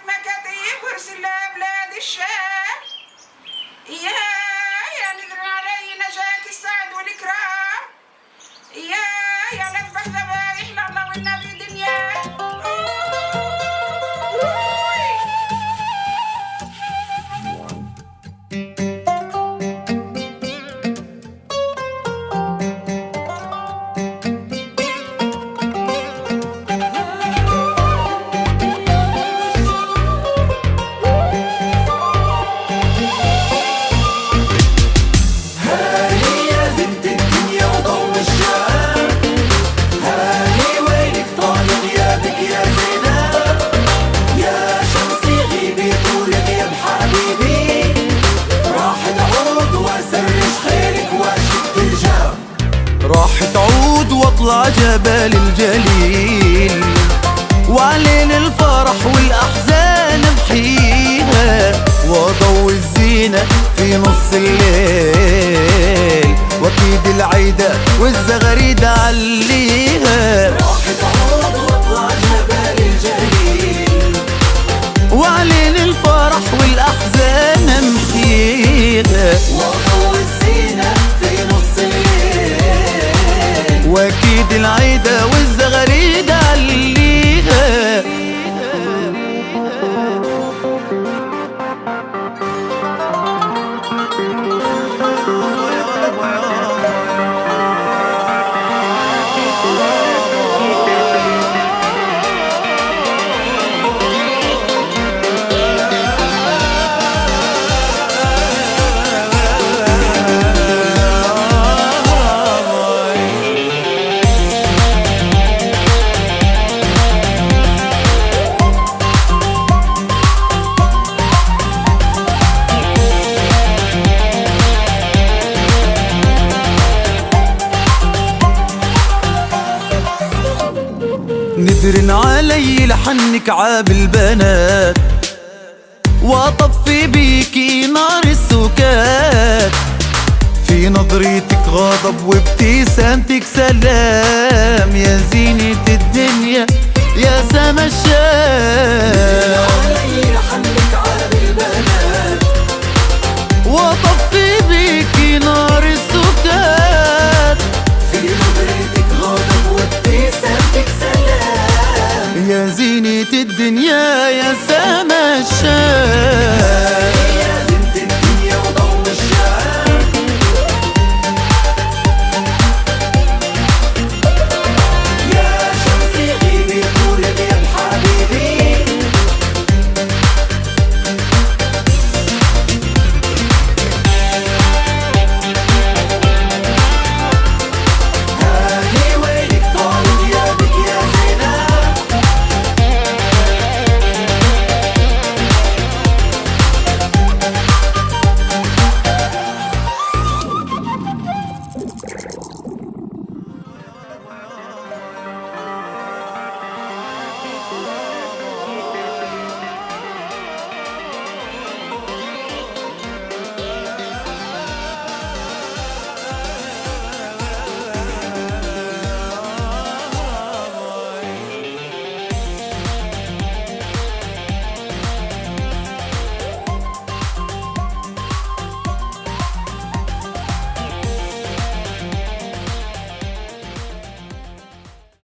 مكاتيب وارسل لبلاد الشام. يا نذر علي نجاك السعد والإكرام. يا نذبح ذبايح لله والنبي دنيا. راح تعود واطلع جبل الجليل، وعلين الفرح والاحزان بحيها، وضوء الزينة في نص الليل، واكيد العيدة والزغريدة عليها. راح تعود واطلع جبل الجليل، وعلين الفرح والاحزان محيها، وضوء الزينة في نص الليل، واكيد العيدة والزغريدة عليها. ندرن علي لحنك عاب البنات، واطفي بيكي نار السكات، في نظرتك غضب وابتسامتك سلام، يا زينة الدنيا يا سما الشام.